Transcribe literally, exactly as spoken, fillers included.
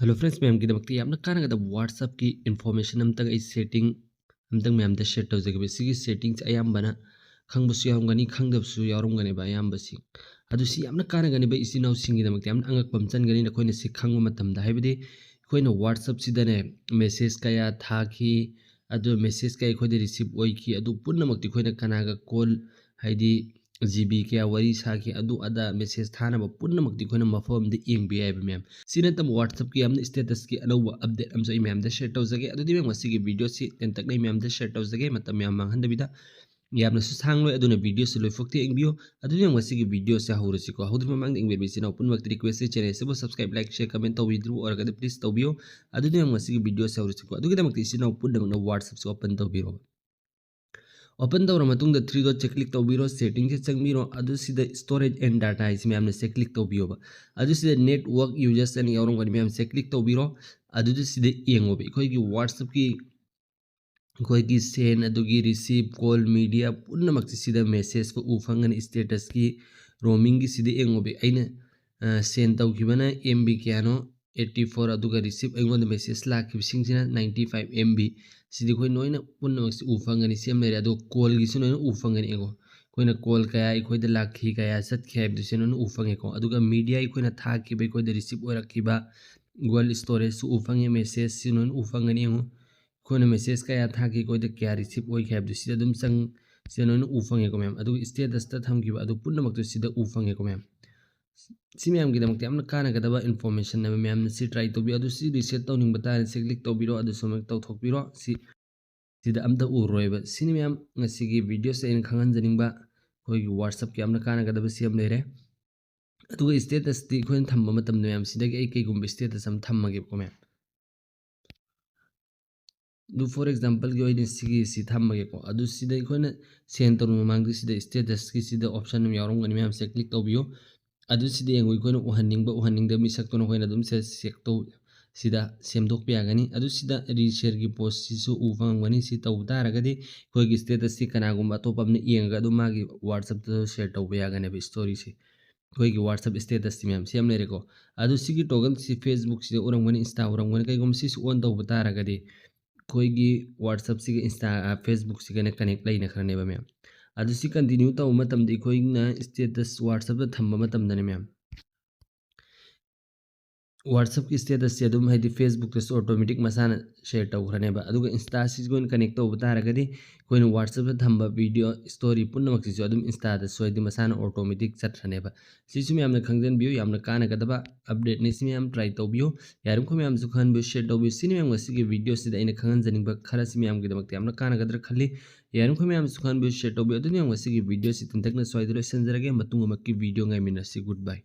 Hello friends, ꯃꯌꯥꯝꯒꯤꯗꯃꯛꯇ ꯌꯥꯝꯅ ꯀꯥꯟꯅꯒꯗꯕ WhatsApp-ꯀꯤ information ꯑꯝꯇꯪ ꯑꯩ setting ꯑꯝꯇꯪ ꯃꯌꯥꯝꯗ share ꯇꯧꯖꯒꯦꯕ꯫ ꯁꯤꯒꯤ setting-ꯁꯦ ꯑꯌꯥꯝꯕꯅ ꯈꯪꯕꯁꯨ ꯌꯥꯎꯔꯝꯒꯅꯤ, ꯈꯪꯗꯕꯁꯨ ꯌꯥꯎꯔꯝꯒꯅꯦꯕ ꯑꯌꯥꯝꯕꯁꯤ꯫ ꯑꯗꯨ ꯁꯤ ꯌꯥꯝꯅ ꯀꯥꯟꯅꯒꯅꯦꯕ ꯏꯆꯤꯟ ꯏꯅꯥꯎꯁꯤꯡꯒꯤꯗꯃꯛꯇ ꯌꯥꯝꯅ ꯑꯉꯛꯄ ꯑꯃ ꯆꯟꯒꯅꯤ ꯅꯈꯣꯏꯅ ꯁꯤ ꯈꯪꯕ ꯃꯇꯝꯗ꯫ ꯍꯥꯏꯕꯗꯤ ꯑꯩꯈꯣꯏꯅ WhatsApp-ꯁꯤꯗꯅꯦ message ꯀꯌꯥ ꯊꯥꯈꯤ, ꯑꯗꯨ message ꯀꯌꯥ ꯑꯩꯈꯣꯏꯗ receive ꯑꯣꯏꯈꯤ, ꯑꯗꯨ ꯄꯨꯝꯅꯃꯛꯇꯤ ꯑꯩꯈꯣꯏꯅ ꯀꯅꯥꯒ call, ꯍꯥꯏꯗꯤ G B ꯀꯌꯥ ꯋꯥꯔꯤ ꯁꯥꯈꯤ, ꯑꯗꯨ ꯑꯗꯥ message ꯊꯥꯅꯕ ꯄꯨꯝꯅꯃꯛꯇꯤ ꯑꯩꯈꯣꯏꯅ ꯃꯐꯝ ꯑꯃꯗ ꯌꯦꯡꯕ ꯌꯥꯏꯕ ꯃꯌꯥꯝ꯫ ꯁꯤ ꯅꯠꯇꯕ WhatsApp-ꯀꯤ ꯌꯥꯝꯅ status-ꯀꯤ ꯑꯅꯧꯕ update ꯑꯃꯁꯨ ꯑꯩ ꯃꯌꯥꯝꯗ share ꯇꯧꯖꯒꯦ꯫ ꯑꯗꯨꯗꯤ ꯃꯌꯥꯝ ꯉꯁꯤꯒꯤ video-ꯁꯤ ꯇꯦꯟꯇꯛꯅ ꯑꯩ ꯃꯌꯥꯝꯗ share ꯇꯧꯖꯒꯦ, ꯃꯇꯝ ꯌꯥꯝ ꯃꯥꯡꯍꯟꯗꯕꯤꯗ꯫ ꯌꯥꯝꯅꯁꯨ ꯁꯥꯡꯂꯣꯏ, ꯑꯗꯨꯅ video-ꯁꯤ ꯂꯣꯏꯐꯥꯎꯇ ꯌꯦꯡꯕꯤꯌꯨ꯫ ꯑꯗꯨꯗꯤ ꯃꯌꯥꯝ ꯉꯁꯤꯒꯤ video-ꯁꯦ ꯍꯧꯔꯁꯤꯀꯣ꯫ ꯍꯧꯗ꯭ꯔꯤꯉꯩ ꯃꯃꯥꯡꯗ ꯌꯦꯡꯕꯤꯔꯕ ꯏꯆꯤꯟ ꯏꯅꯥꯎ ꯄꯨꯝꯅꯃꯛꯇ request-ꯁꯦ channel ꯑꯁꯤꯕꯨ subscribe, like, share, comment ꯇꯧꯕꯤꯗ꯭ꯔꯤꯕ ꯑꯣꯏꯔꯒꯗꯤ please ꯇꯧꯕꯤꯌꯨ꯫ ꯑꯗꯨꯗꯤ ꯃꯌꯥꯝ ꯉꯁꯤꯒꯤ video-ꯁꯦ ꯍꯧꯔꯁꯤꯀꯣ꯫ ꯑꯗꯨꯒꯤꯗꯃꯛꯇ ꯏꯆꯤꯟ ꯏꯅꯥꯎ ꯄꯨꯝꯅꯃꯛꯅ WhatsApp-ꯁꯦ open ꯇꯧꯕꯤꯔꯣ꯫ Open ꯇꯧꯔ ꯃꯇꯨꯡꯗ three dot-ꯁꯦ click ꯇꯧꯕꯤꯔꯣ, setting-ꯁꯦ ꯆꯪꯕꯤꯔꯣ꯫ ꯑꯗꯨ ꯁꯤꯗ storage and data ꯍꯥꯏꯁꯤ ꯃꯌꯥꯝꯅ ꯁꯦ click ꯇꯧꯕꯤꯌꯣꯕ꯫ ꯑꯗꯨ ꯁꯤꯗ network users ꯑꯅ ꯌꯥꯎꯔꯝꯒꯅꯤ, ꯃꯌꯥꯝ ꯁꯦ click ꯇꯧꯕꯤꯔꯣ꯫ ꯑꯗꯨꯗ ꯁꯤꯗ ꯌꯦꯡꯉꯣꯕ, ꯑꯩꯈꯣꯏꯒꯤ WhatsApp-ꯀꯤ ꯑꯩꯈꯣꯏꯒꯤ send, ꯑꯗꯨꯒꯤ receive, call, media ꯄꯨꯝꯅꯃꯛꯁꯤ ꯁꯤꯗ message-ꯀ ꯎ ꯐꯪꯒꯅꯤ, status-ꯀꯤ, roaming-ꯒꯤ ꯁꯤꯗ ꯌꯦꯡꯉꯣꯕ꯫ ꯑꯩꯅ send ꯇꯧꯈꯤꯕꯅ M B ꯀꯌꯥꯅꯣ, eighty four, ꯑꯗꯨꯒ receive ꯑꯩꯉꯣꯟꯗ message ꯂꯥꯛꯈꯤꯕꯁꯤꯡꯁꯤꯅ ninety five M B꯫ ꯁꯤꯗꯤ ꯑꯩꯈꯣꯏ ꯂꯣꯏꯅ ꯄꯨꯝꯅꯃꯛꯁꯤ ꯎ ꯐꯪꯒꯅꯤ꯫ ꯁꯤ ꯑꯃ ꯂꯩꯔꯦ꯫ ꯑꯗꯨꯒ call-ꯒꯤꯁꯨ ꯂꯣꯏꯅ ꯎ ꯐꯪꯒꯅꯤ ꯌꯦꯡꯉꯣ꯫ ꯑꯩꯈꯣꯏꯅ call ꯀꯌꯥ ꯑꯩꯈꯣꯏꯗ ꯂꯥꯛꯈꯤ, ꯀꯌꯥ ꯆꯠꯈꯤ ꯍꯥꯏꯕꯗꯨꯁꯨ ꯂꯣꯏꯅ ꯎ ꯐꯪꯉꯦꯀꯣ꯫ ꯑꯗꯨꯒ media ꯑꯩꯈꯣꯏꯅ ꯊꯥꯈꯤꯕ, ꯑꯩꯈꯣꯏꯗ receive ꯑꯣꯏꯔꯛꯈꯤꯕ, Google storage-ꯁꯨ ꯎ ꯐꯪꯉꯦ, message-ꯁꯤ ꯂꯣꯏꯅ ꯎ ꯐꯪꯒꯅꯤ ꯌꯦꯡꯉꯣ꯫ ꯑꯩꯈꯣꯏꯅ message ꯀꯌꯥ ꯊꯥꯈꯤ, ꯑꯩꯈꯣꯏꯗ ꯀꯌꯥ receive ꯑꯣꯏꯈꯤ ꯍꯥꯏꯕꯗꯨ ꯁꯤꯗ ꯑꯗꯨꯝ ꯆꯪ-, ꯁꯤꯗ ꯂꯣꯏꯅ ꯎ ꯐꯪꯉꯦꯀꯣ ꯃꯌꯥꯝ꯫ ꯑꯗꯨꯒ status-ꯇ ꯊꯝꯈꯤꯕ ꯑꯗꯨ ꯄꯨꯝꯅꯃꯛꯇꯨ ꯁꯤꯗ ꯎ ꯐꯪꯉꯦꯀꯣ ꯃꯌꯥꯝ꯫ ꯁꯤ ꯃꯌꯥꯝꯒꯤꯗꯃꯛꯇ ꯌꯥꯝꯅ ꯀꯥꯟꯅꯒꯗꯕ information-ꯅꯦꯕ꯫ ꯃꯌꯥꯝꯅ ꯁꯤ try ꯇꯧꯕꯤꯌꯨ꯫ ꯑꯗꯨ ꯁꯤ reset ꯇꯧꯅꯤꯡꯕ ꯇꯥꯔꯗꯤ ꯁꯤ click ꯇꯧꯕꯤꯔꯣ, ꯑꯗꯨꯁꯨ ꯑꯃꯨꯛ ꯇꯧꯊꯣꯛꯄꯤꯔꯣ꯫ ꯁꯤ, ꯁꯤꯗ ꯑꯝꯇ ꯎꯔꯔꯣꯏꯕ꯫ ꯁꯤꯅꯤ ꯃꯌꯥꯝ ꯉꯁꯤꯒꯤ video-ꯁꯦ ꯑꯩꯅ ꯈꯪꯍꯟꯖꯅꯤꯡꯕ꯫ ꯑꯩꯈꯣꯏꯒꯤ WhatsApp-ꯀꯤ ꯌꯥꯝꯅ ꯀꯥꯟꯅꯒꯗꯕ ꯁꯤ ꯑꯃ ꯂꯩꯔꯦ꯫ ꯑꯗꯨꯒ status-ꯇꯤ ꯑꯩꯈꯣꯏꯅ ꯊꯝꯕ ꯃꯇꯝꯗ ꯃꯌꯥꯝ ꯁꯤꯗꯒꯤ ꯑꯩ ꯀꯩꯒꯨꯝꯕ status ꯑꯃ ꯊꯝꯃꯒꯦꯀꯣ ꯃꯌꯥꯝ꯫ ꯑꯗꯨ for example-ꯒꯤ ꯑꯣꯏꯅ ꯁꯤꯒꯤ ꯁꯤ ꯊꯝꯃꯒꯦꯀꯣ꯫ ꯑꯗꯨ ꯁꯤꯗ ꯑꯩꯈꯣꯏꯅ send ꯇꯧꯔꯕ ꯃꯃꯥꯡꯗ ꯁꯤꯗ status-ꯀꯤ ꯁꯤꯗ option ꯑꯃ ꯌꯥꯎꯔꯝꯒꯅꯤ ꯃꯌꯥꯝ, ꯁꯤꯗ click ꯇꯧꯕꯤꯌꯨ꯫ ꯑꯗꯨ ꯁꯤꯗ ꯌꯦꯡꯉꯨ, ꯑꯩꯈꯣꯏꯅ ꯎꯍꯟꯅꯤꯡꯕ ꯎꯍꯟꯅꯤꯡꯗꯕ ꯃꯤꯁꯛꯇꯣ ꯅꯈꯣꯏꯅ ꯑꯗꯨꯝ ꯁꯦ-, check ꯇꯧ-, ꯁꯤꯗ ꯁꯦꯝꯗꯣꯛꯄ ꯌꯥꯒꯅꯤ꯫ ꯑꯗꯨ ꯁꯤꯗ reshare-ꯒꯤ post-ꯁꯤꯁꯨ ꯎ ꯐꯪꯉꯝꯒꯅꯤ꯫ ꯁꯤ ꯇꯧꯕ ꯇꯥꯔꯒꯗꯤ ꯑꯩꯈꯣꯏꯒꯤ status-ꯁꯤ ꯀꯅꯥꯒꯨꯝꯕ ꯑꯇꯣꯞꯄ ꯑꯃꯅ ꯌꯦꯡꯉꯒ ꯑꯗꯨꯝ ꯃꯥꯒꯤ WhatsApp-ꯇ share ꯇꯧꯕ ꯌꯥꯒꯅꯦꯕ story-ꯁꯦ꯫ ꯑꯩꯈꯣꯏꯒꯤ WhatsApp status ꯁꯤ ꯃꯌꯥꯝ ꯁꯤ ꯌꯥꯝ ꯂꯩꯔꯦꯀꯣ꯫ ꯑꯗꯨ ꯁꯤꯒꯤ toggle ꯁꯤ Facebook ꯁꯤꯗ ꯎꯔꯝꯒꯅꯤ, Insta ꯎꯔꯝꯒꯅꯤ꯫ ꯀꯩꯒꯨꯝꯕ ꯁꯤꯁꯨ on ꯇꯧꯕ ꯇꯥꯔꯒꯗꯤ ꯑꯩꯈꯣꯏꯒꯤ WhatsApp ꯁꯤꯒ Insta, ꯑ, Facebook ꯁꯤꯒꯅ connect ꯂꯩꯅꯈ꯭ꯔꯅꯦꯕ ꯃꯌꯥꯝ꯫ ꯑꯗꯨ ꯁꯤ continue ꯇꯧꯕ ꯃꯇꯝꯗ ꯑꯩꯈꯣꯏꯅ status WhatsApp ꯇ ꯊꯝꯕ ꯃꯇꯝꯗꯅꯦ ꯃꯌꯥꯝ, WhatsApp ꯀꯤ status ꯁꯦ ꯑꯗꯨꯝ, ꯍꯥꯏꯗꯤ, Facebook ꯇꯁꯨ automatic ꯃꯁꯥꯅ share ꯇꯧꯈ꯭ꯔꯅꯦꯕ꯫ ꯑꯗꯨꯒ Insta ꯁꯤꯒ ꯑꯣꯏꯅ connect ꯇꯧꯕ ꯇꯥꯔꯒꯗꯤ ꯑꯩꯈꯣꯏꯅ WhatsApp ꯇ ꯊꯝꯕ video story ꯄꯨꯝꯅꯃꯛꯁꯤꯁꯨ ꯑꯗꯨꯝ Insta ꯗꯁꯨ, ꯍꯥꯏꯗꯤ, ꯃꯁꯥꯅ automatic ꯆꯠꯈ꯭ꯔꯅꯦꯕ꯫ ꯁꯤꯁꯨ ꯃꯌꯥꯝꯅ ꯈꯪꯖꯟꯕꯤꯌꯨ, ꯌꯥꯝꯅ ꯀꯥꯟꯅꯒꯗꯕ update ꯅꯤ꯫ ꯁꯤ ꯃꯌꯥꯝ try ꯇꯧꯕꯤꯌꯨ꯫ ꯌꯥꯔꯤꯕꯃꯈꯩ ꯃꯌꯥꯝꯁꯨ ꯈꯪꯍꯟꯕꯤꯌꯨ, share ꯇꯧꯕꯤꯌꯨ꯫ ꯁꯤꯅꯤ ꯃꯌꯥꯝ ꯉꯁꯤꯒꯤ video ꯁꯤꯗ ꯑꯩꯅ ꯈꯪꯍꯟꯖꯅꯤꯡꯕ ꯈꯔꯁꯤ ꯃꯌꯥꯝꯒꯤꯗꯃꯛꯇ ꯌꯥꯝꯅ ꯀꯥꯟꯅꯒꯗ꯭ꯔꯥ ꯈꯜꯂꯤ꯫ ꯌꯥꯔꯤꯕꯃꯈꯩ ꯃꯌꯥꯝꯁꯨ ꯈꯪꯍꯟꯕꯤꯌꯨ, share ꯇꯧꯕꯤꯌꯨ꯫ ꯑꯗꯨꯅ ꯃꯌꯥꯝ ꯉꯁꯤꯒꯤ video ꯁꯤ ꯇꯦꯟꯇꯛꯅ ꯁ꯭ꯋꯥꯏꯗ ꯂꯣꯏꯁꯤꯟꯖꯔꯒꯦ꯫ ꯃꯇꯨꯡ ꯑꯃꯛꯀꯤ video ꯉꯥꯏꯃꯤꯟꯅꯁꯤ꯫ Goodbye꯫